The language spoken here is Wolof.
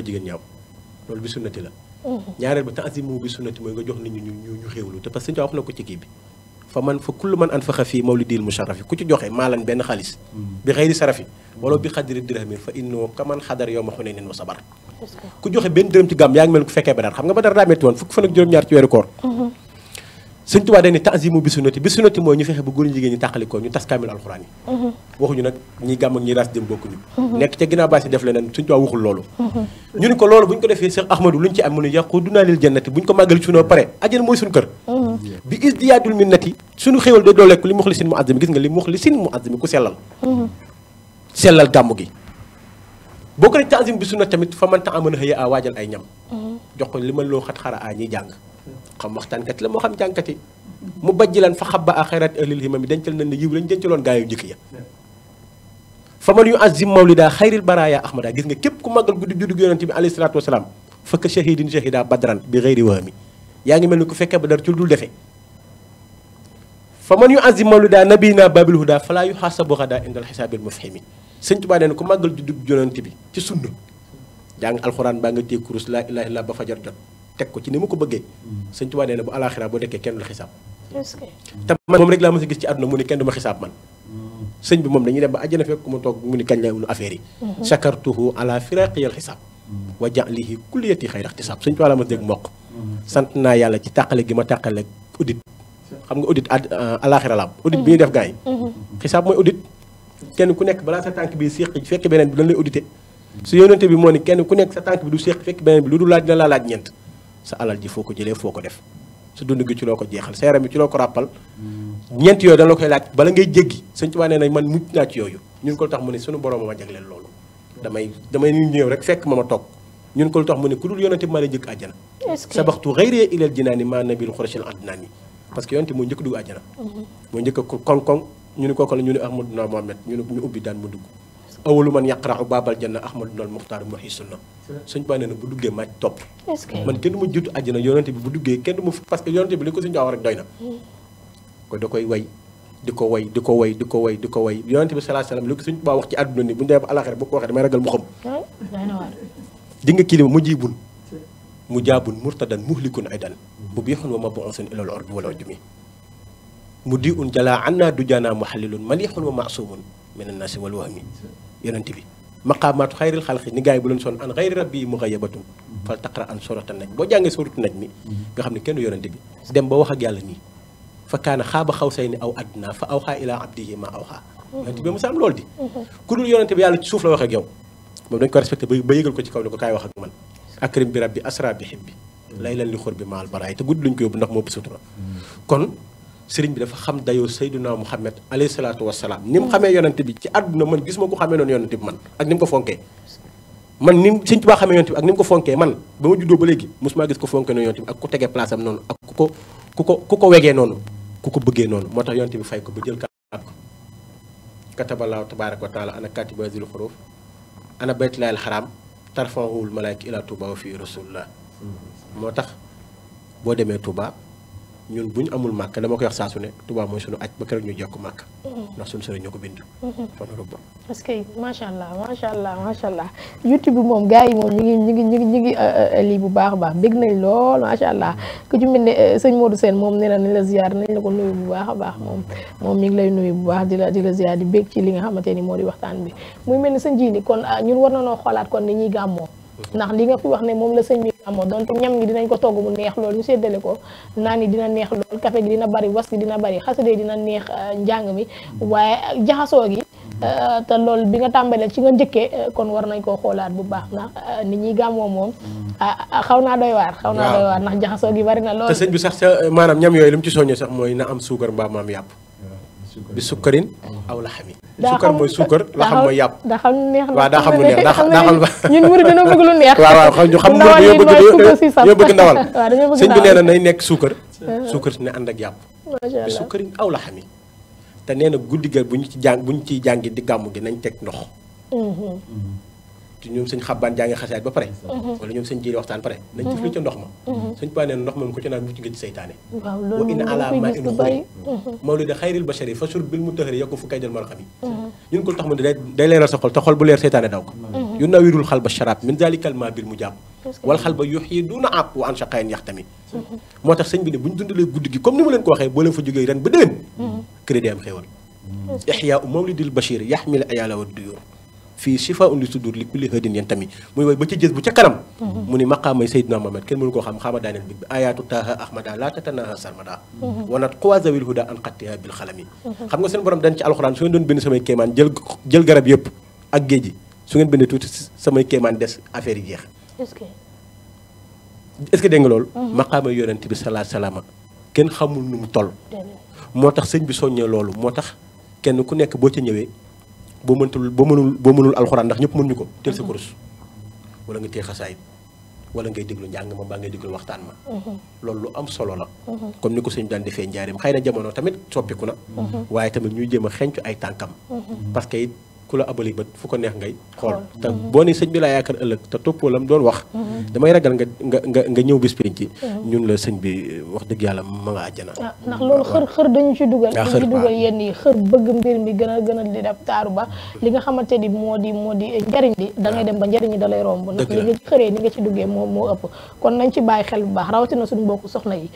jigéen ñaaw loolu bi sunnati la ñaareel ba ta'zimu bi sunnati mooy nga jox nit ñi ñu xéewlu te parce que sëñ wax na ko ci kii bi fa kullu man anfaqa fii mawlidil musharrafi ku ci joxe maalan benn xaalis bi xëyri sarafi wala bi xadri dirhami fa inno kaman xadar yow ma xunenin wa sabar ku joxe benn dërëm ci gàmm yaa ngi mel ku fekkee Badar xam nga Badar daa metti woon fukki fan ak juróom-ñaar ci weeru koor sëñ Tuubaa dañ ne ta'zimu bi sunnati mooy ñu fexe ba góor ñi jigéen ñi tàqalikoo ñu tas kaamil alxuraan yi waxuñu nag ñi gàmm ak ñi raas dem bokkuñu nekk ca ginnaaw baas yi def leneen sëñ Tuubaa waxul loolu ñu ni ko loolu bu ñu ko defee Cheikh Ahmadou lu ñu ci am mu ne yaquduna lil jannati bu ñu ko màggali suñu pare ajjana mooy suñu kër bi isdiyaadul minnati suñu xéwal day dooleeku li muxlisin mu azimi gis nga li muxlisin mu azimi ku sellal gàmm gi boo ko ne ta'zim bi sunnati tamit fa man ta'amana hëya a waajal ay ñam jox ko li ma loo xat xara a ñiy jàng xam waxtaankat la moo xam jàngkat yi mu bajjilan fa xabba a xayraat ahlil himam yi dencal nañ ne yiw lañ dencaloon gaa yu njëkk ya fa man yu azim mawlida xayril baraya ahmada gis nga képp ku màggal guddi juddu yonente bi alayhi salaatu wasalaam fekk shahidin shahida badran bi xayri wahmi yaa ngi mel ni ku fekkee badar ci lu dul defee fa man yu azim mawlida nabina babil huda fala yu xaasabu xada indal xisaabil mufhimi sëñ Tuubaa nee na ku màggal juddu yonente bi ci sunna jàng alxuraan baa nga téye kurus laa ilaha illa ba fajar jot teg ko ci ni mu ko bëggee sëñ Tuubaa nee na bu alaxira boo dekkee kenn du la xisaab te man moom rek laa mës a gis ci àdduna mu ni kenn du ma xisaab man sëñ bi moom dañuy dem ba àjjana fekk mu toog mu ni kañ la affaire yi shakartuhu ala firaqiyal xisaab wa ja'lihi kulliyati xayra ixtisaab sëñ Tuubaa la ma dégg mokk sant naa yàlla ci tàqale gi ma tàqale audit xam nga audit alaxira la am audit bi ñuy def gars yi xisaab mooy audit kenn ku nekk balaa sa tànk bi séq fekk beneen bi dañ lay audité su yónnante bi moo ni kenn ku nekk sa tànk bi du séq fekk beneen bi lu dul laaj dina laa laaj ñeent sa alal ji foo ko jëlee foo ko def sa dund gi ci loo ko jeexal sa yaram bi ci loo ko ràppal ñeent yooyu dañ la koy laaj bala ngay jéggi sëñ Tuubaa nee na man mucc naa ci yooyu ñun ko lu tax mu ne suñu borom ma jagleel loolu damay ñëw rek fekk ma toog ñun ko lu tax mu ne ku dul yónnante bi maa lay jëkk àjjana sabaxtu xayri ilal jinaani maa nabil xurashil adnaani parce que yónnante moo njëkk dugg àjjana moo njëkk koŋ-koŋ ñu ni kooku la ñu ne Ahmaduna Muhammad ñu ubbi daan mu dugg awalu man yaqra'u baabal janna Ahmaduna al Muxtaar muhyi sunna sëñ Tuubaa nee na bu duggee maaj topp man kenn du ma jiitu àjjana yonente bi bu duggee kenn du ma parce que yonente bi li ko sëñ Tuubaa wax rek doy na ko da koy way di ko way di ko way di ko way di ko way yonente bi sallallahu alayhi wasallam li ko sëñ Tuubaa wax ci àdduna ni bu ñu demee ba alaxira boo ko waxee damay ragal mu xam di nga kilima mu jibun mu jaabun murtadan muhlikun aydan mu biixun wa mabu'usun ilal ardi wal ujmi mu di un jalaa annaa du jaanaa muhallilun malixun wa maasumun min annaasi wal wahmi yonente bi maqaamaatu xayril xalqi ni gars yi bu leen son an xayri rabbi muxayyabatun fal taqra an suratan naj boo jàngee suratu naj mi nga xam ne kenn yonente bi dem ba wax ak yàlla nii fa kaana xaaba xawsayni aw adnaa fa awxaa ilaa abdihi ma awxaa yonente bi mos a am loolu di ku dul yonente bi yàlla ci suuf la wax ak yow moom dañ ko respecté ba yëgal ko ci kaw ni ko kaay wax ak man akrim bi rabbi asra bi xibbi laylan li xur bi maal baraay te guddi lañu ko yóbbu ndax moo bi sutura kon sëriñ bi dafa xam dayoo Seydina Muhammad alayhi salaatu wasalaam ni mu xamee yonante bi ci àdduna man gis ma ko xamee noonu yonante bi man ak ni mu ko fonkee man ni Sëriñ Tuubaa xamee yonante bi ak ni mu ko fonkee man ba ma juddoo ba léegi mosuma gis ko fonkee noonu yonante bi ak ku tegee place am noonu ak ku ko wegee noonu ku ko bëggee noonu moo tax yonante bi fay ko ba jël kaab ko kataballaahu tabaaraka wa taala ana katiba zil xuruf ana baytullaahil xaraam tarfa'ul malaa'ika ila Touba wa fi rasulullah moo tax boo demee Touba ñun bu ñu amul màkk dama koy wax saa su ne Touba mooy sunu aj ba keroog ñu jekku màkk ndax suñu sëriñ ñoo ko bind fan rubba parce que macha allah macha allah macha allah YouTube bi moom gars yi moom ñu ngi lii bu baax a baax bég nañ lool macha allah ku ci mel ne sëñ Modou Sène moom nee na nañ la ziar nañ la ko nuyu bu baax a baax moom mi ngi lay nuyu bu baax di la ziar di bég ci li nga xamante ni moo di waxtaan bi muy mel ni sëñ Jili kon ñun war na noo xoolaat kon ni ñuy gàmmoo ndax li nga fi wax ne moom la sëñ bi amoo donte ñam gi dinañ ko togg mu neex lool ñu séddale ko naan yi dina neex lool café gi dina bari was gi dina bari xasade dina neex njàng mi waaye jaxasoo gi te loolu bi nga tàmbalee ci nga njëkkee kon war nañ koo xoolaat bu baax ndax nit ñi gàmmoo moom xaw naa doy waar ndax jaxasoo gi bari na lool te sëñ bi sax maanaam ñam yooyu li mu ci soññee sax mooy na am suukar mbaa maam yàpp bi sukkarin aw laxami suukar mooy suukar laxam mooy yàpp daa xam neex na waaw daa xam lu neex daa xam ñun murid dina bëgg lu neex waaw xam ñoo bëgg ndawal sëñ bi nee na nay nekk suukar si ne ànd ak yàpp bi sukkarin aw laxami te nee na guddi ga bu ñu ciy jàngi di gàmmu gi nañ teg ndox te ñoom sëñ xabbaan jàngi xasaayit ba pare wala ñoom sëñ jiiri waxtaan pare nañ tifli ca ndox ma sëñ paa nee na ndox moom ko ci naan mucc nga ci seytaane wa in ala ma in xuri mawlida xayril bashari fa sur bil mutahari yokku fu kay dal mar xam yi ñun ko tax mu day leeral sa xol te xol bu leer seytaane daw ko yu nawirul xal ba sharab min zalikal ma bil mu jàpp wal xal ba yox yi duna ab wa an shaqayn yax tamit moo tax sëñ bi ne bu ñu dundalee guddi gi comme ni ma leen ko waxee boo leen fa jógee ren ba déwén crédit am xéewal ihya mawlidil bashir yaxmil ayala wa duyur fii shifaa'un li sudur li kulli hadin yan tamit muy woy ba ca jës bu ca kanam mu ni maqaamay Seydina Muhammad kenn mënu koo xam xaama daaneel bi ayatu taaha ahmada laa tatanaha sarmada wanat xuwasawil huda an xattiha bil xalami xam nga seen borom dañ ci alxuraan su ngeen doon bind samay kéemaan jël garab yëpp ak géej gi su ngeen bindee tuuti samay kéemaan des affaire yi jeex est-ce que dégg nga loolu maqaamay yonent bi salaa salaama kenn xamul nu mu toll moo tax sëñ bi soññee loolu moo tax kenn ku nekk boo ca ñëwee boo mënul alxuraan ndax ñëpp mënuñu ko teel sa kurus wala nga téye xasaayit wala ngay déglu njàng ma mbaa ngay déglu waxtaan ma loolu lu am solo la comme ni ko sëñ daan defee njaareem xëy na jamono tamit soppiku na waaye tamit ñuy jéem a xencu ay tànkam parce que it ku la abali bët fu ko neex ngay xool te boo ne sëñ bi laa yaakaar ëllëg te toppoo lam doon wax damay ragal nga ñëw bis pénc ci ñun la sëñ bi wax dëgg yàlla ma nga àjjana ndax loolu xër dañu ci dugal yenn yi xër bëgg mbir mi gën a di def taaru ba li nga xamante ni moo di njariñ li da ngay dem ba njariñ ñi da lay romb ndax li nga ci xëree ni nga ci duggee moo ëpp kon nañ ci bàyyi xel bu baax rawatina suñu mbokku soxna yi